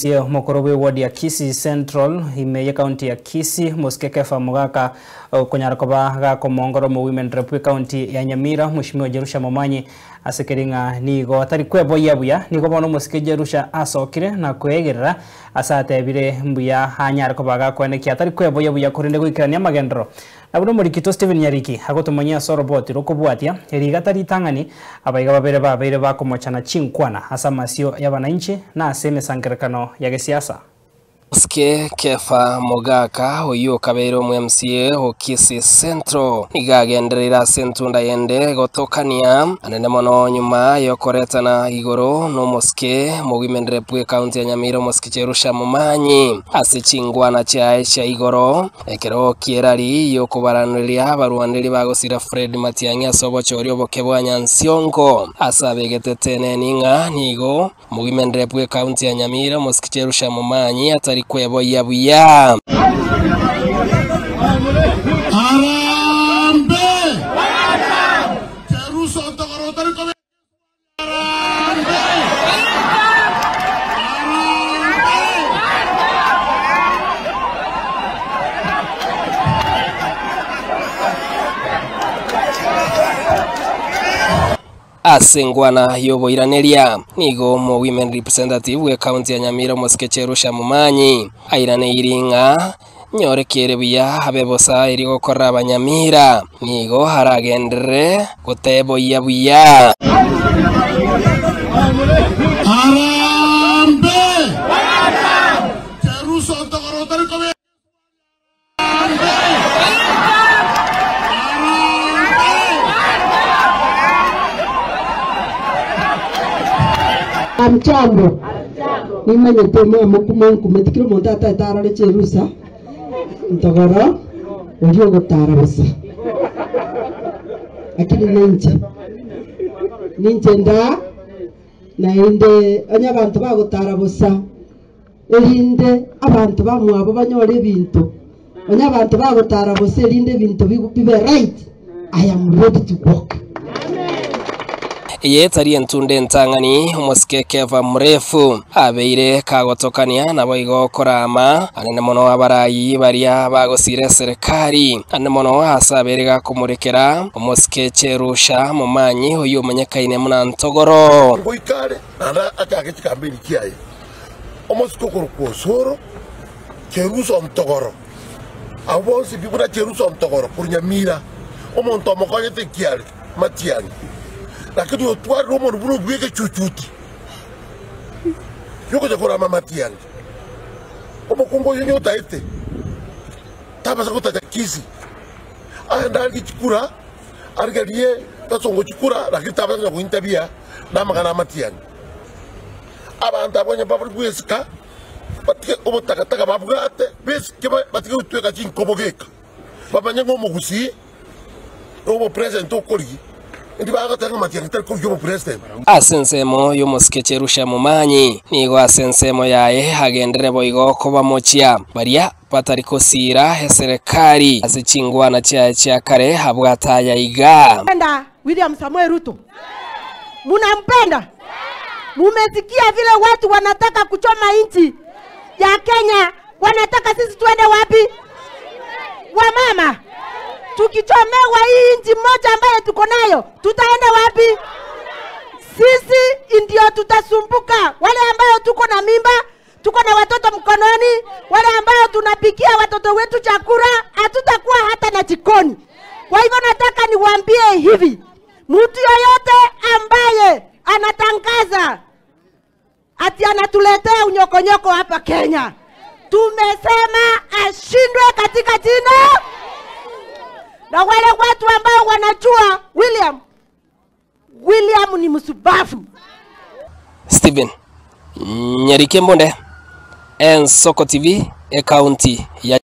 Omokoro bw'eward ya Kisii Central ime y'ecounty ya Kisii, Mosike Kefa Mogaka okonyara koba gakomongora omowomen rep bw'ecounty ya Nyamira, Mweshimiwa Jerusha Momanyi ase keri ng'a nigo atari kweboyia buya, nigo bono omosike Jerusha asokire na kweegerera ase atebire mbuya anyare koba gakoenekia atari kweboyia buya korende goikerania amagenderero. Na buna omorikito Stephen Nyariki agotomanyia ase oroboti rw'okobwatia, rigata ritang'ani, abaiga babere babeire bakomochana chinkwana ase amasio y'abanainchi na ase emesangererekano ya gesiasa. Osike Kefa Mogaka, oyio okabeire omo-MCA o Kisii Central, nigo agendereire ase entunda yende gotokania anene mono nyuma y'okoretana igoro n'omosike mogimendereri bw'ecounty ya Nyamira omosike Jerusha Momanyi ase chingwana chiaye chia igoro. Ekero ki'erari y'okobaraneria abarwaneri bagosira Fred Matiang'i ase obochori oboke bwa Nyansiongo ase abegete teneni ng'a nigo Omogimendereri bw'ecounty ya Nyamira omosike Jerusha Momanyi atari kweboyia buya. Harambee! Jerusa ontogoro otari kobeka eswali Harambee! Harambee! Ase engwana y'oboiraneria, nigo omo Women Representative bw'ecounty ya Nyamira omosike Cherusha Momanyi airaneirie ng'a nyore kere buya abe bosa erio gokorera abanyamira, nigo aragenderere goteboyia buya. Harambee! Cherusa ontogoro otari kobeka eswali Harambee! Harambee! Hamjambo, nimanyete mokumeti kera omonto ataete arore cherusa ntogoro oria ogotara bosa lakini ninche ninche ndaa naende onye abanto bagotara bosa erinde abanto bamwabo banyore ebinto onye abanto bagotara bosa erinde ebinto bibe right I am ready to work. Eye tari entunda entang'ani omosike Kefa Mrefu abeire kagotokania naboigo korama anene mono abarayi baria bagosira eserekari anene mono ase abeire gakomorekera omosike Cherusha Momanyi oyio omonyekaine buna Ntogoro. Ngoika are naende achake chikambeni chiaye, omosike okorokwa Osoro, Cherusa Ntogoro. Abwo bonsi pi buna Cherusa Ntogoro korwa Nyamira, omonto omokonyete ekiare Matiang'i, lakini otwarire omonwe buna obw'egechuchuti giogocha korama Matiang'i. Omokungu oyio onye otaete, tabasa gotacha Kisii, aende arigie chikura, arigerie Kasongo chikura, lakini tabasa konya gointabia namang'ana a Matiang'i. Abanto abwo onye mbabare bwesika. Batige obotakataka babwate, besike batige gotweka chinkobo geka, bamanye ng'a omogusii na obopresident okorigia, indi bagoteba ng'a Matiang'i tari korigia obopresident. Ase ensemo y'omosike Cherusha Momanyi nigo ase ensemo yaye agenderere boigo kobamochia baria batari kosiira eserekari ase chingwana chiaye chia kare abwate aya iga. Mpenda William Samoei Ruto? Munampenda? Mumesikia vile watu wanataka kuchoma nchi ya Kenya, wanataka sisi tuende wapi? Wamama, tukichomewa hii nchi moja ambayo tuko nayo, tutaenda wapi? Sisi ndio tutasumbuka, wale ambao tuko na mimba, tuko na watoto mkononi, wale ambao tunapikia watoto wetu chakula, hatutakuwa hata na jikoni. Kwa hivyo nataka niwaambie hivi, mtu yoyote ambaye anatangaza ati anatuletea unyokonyoko hapa Kenya, tumesema ashindwe katika jina. Na wale watu ambao wanajua William, William ni msubafu. Stephen Nyarike Mbonde, Ensoko TV, ekaunti ya.